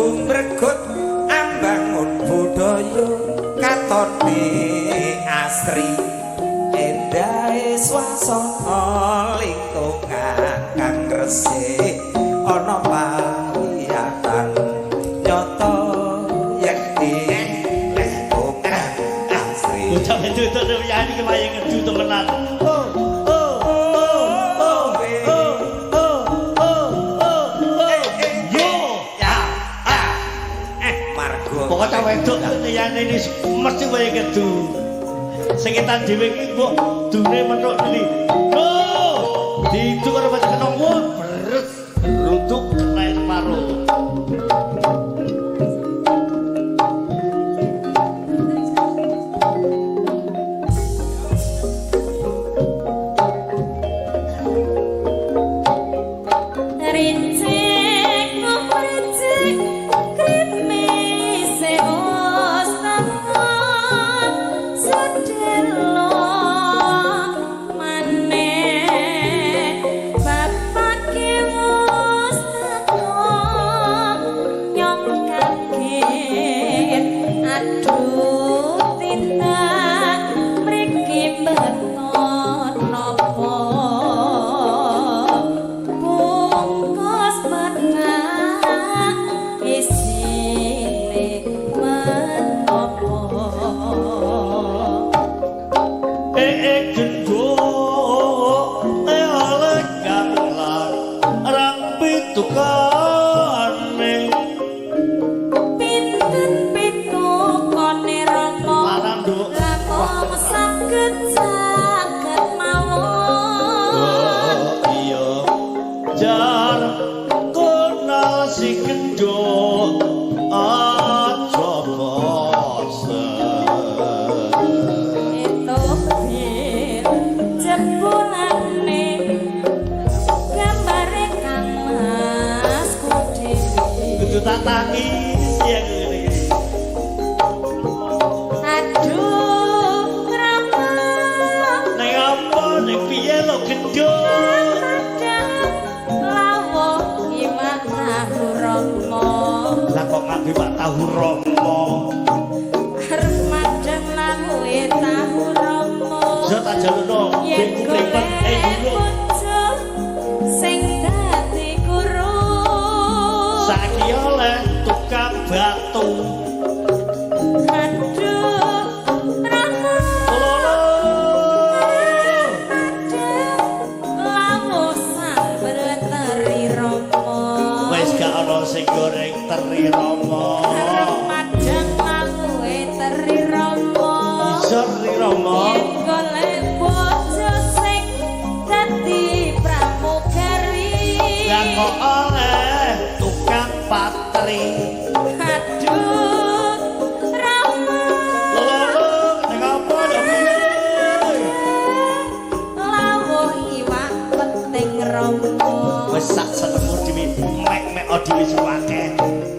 Sumregut ambangun budaya katone asri endahe swasana lingkungan kang resik ana pawiyatan nyata yekti lingkungan asri. Bocah wedok itu iki wayang ngedu temenan. Oh, oh, oh, oh, oh, oh, oh, oh, oh. Yo, ya, ah, margo. Pokoke cah wedok liyane ini mesti wayang ngedu. Sing etan dhewe iki mbok dune metuk iki. Oh, diidu karo bocah kenong beres runtuk kena separo. Rincik ngrecik krimise ustad sedelo maneh bapake ustad nyong kaget aduh tindak mriki beton napa bungkus bedak isine menapa. Eh genduk oleh kang larang pitukane. Pinten pitukane Rama? Larang, Nduk. Langkung saged saged mawon. Oh iya, jar konal si genduk aja bosen. Itu bir jebulane gambare Kang Masku dhewe. Kudu tak tangis ya ngene iki. Aduh Rama, Ning apa ning piye lo genduk? Madang lawuh iwak tahu Rama. Lah kok nganggo iwak tahu Rama? Arep madang lawuhe tahu Rama. Yo tak jalukno yen ben mripet golek dulur. Bojo sing dadi guru. Saiki oleh tukang batu. Aduh Rama, Lolo. Madang lawuh sambel teri Rama. Wis gak ana sing goreng teri Rama. Arep madang lawuhe teri Rama. Iso teri Rama. Yen golek bojo sing dadi pramugari. Lah kok oleh tukang patri. Aduh Rama, Lolo, ning apa lho piye? Lawuh iwak penting Rama. Wis sak senengmu dhewe, mek-mek dhewe sing akeh.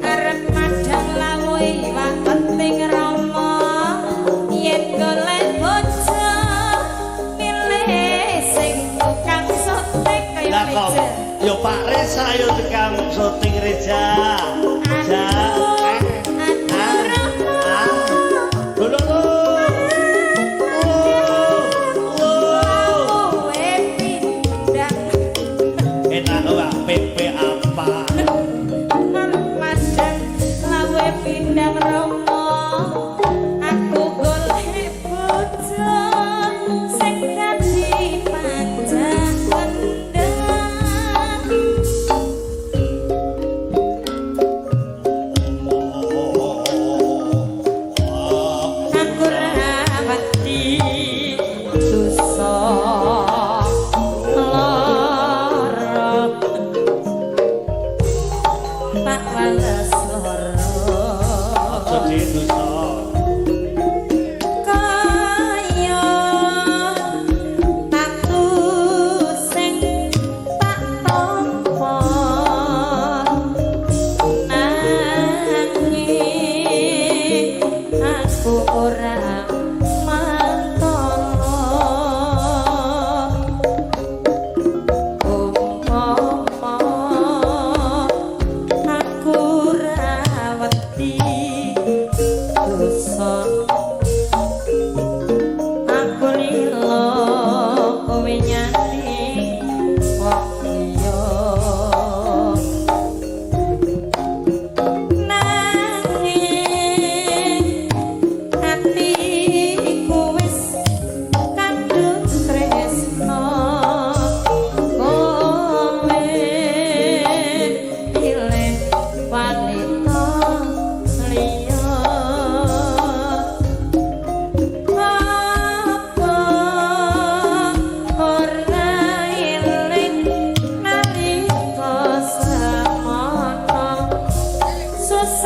Arep madang lawuh iwak penting Rama. Yen golek bojo milih sing tukang syuting kaya Lah kok Reja. yo Pak Reza yo tukang syuting Reja. Ja. Aduh, aduh Rama. Ah. Lho lho lho. Lho. Lawuhe pindang. Enak ora PP apa? Madang lawuhe pindang Rama. Aku golek bojo sing dadi panjang kendang.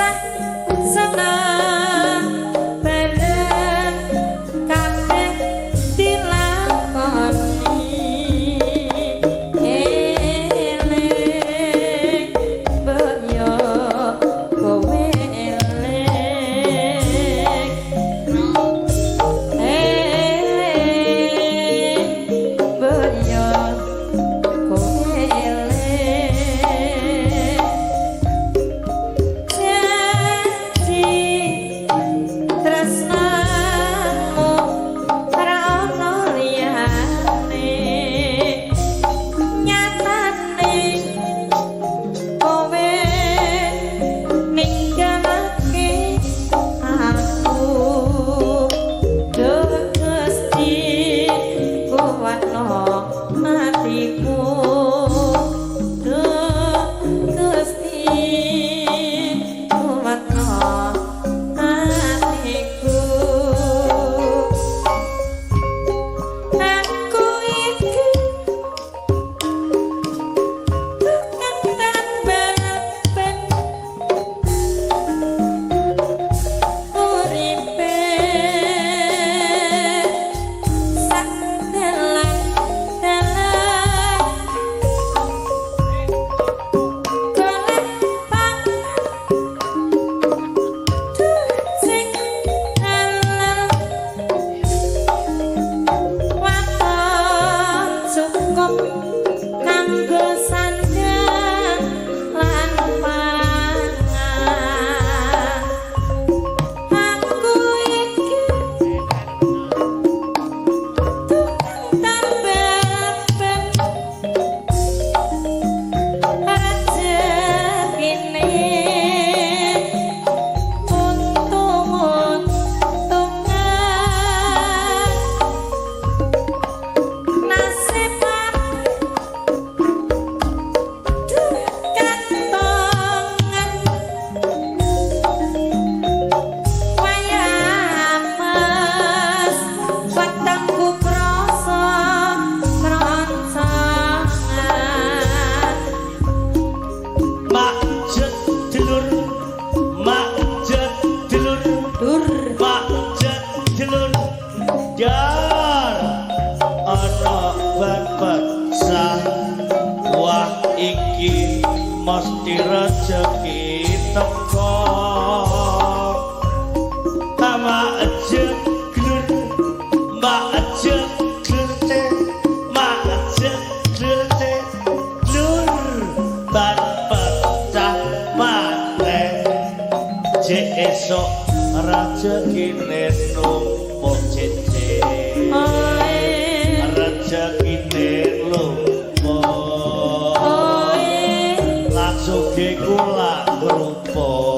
Tansah seneng bareng kabeh dilakoni eling mbok yo kowe eling eling mbok yo kowe eling janji tresnamu ora ono liyane nyatane kowe ninggalake aku. Duh Gusti, kuwatno atiku. Duh Gusti, kuwatno atiku. Aku iki tukang tambal-ban uripe sak dalan-dalan golek pangan sing halal waton cukup kanggo sandang lan pangan. Aku iki tukang tambal-ban rezekine untung-untungan nasib aku kantongan wayah mas wetengku krasa kroncongan. Mak jet delur, mak jet delur, Dur mak jet delur. Dar ana ban pecah. Wah iki mesti rezeki teko. Mak jet glur, mak jet glur te, mak jet glur te, glur ban pecah maneh. Jek esok rezekine numpuk cece. Oe Rezekine lumpuk. Oe Langsung ge kula ngrumpuk.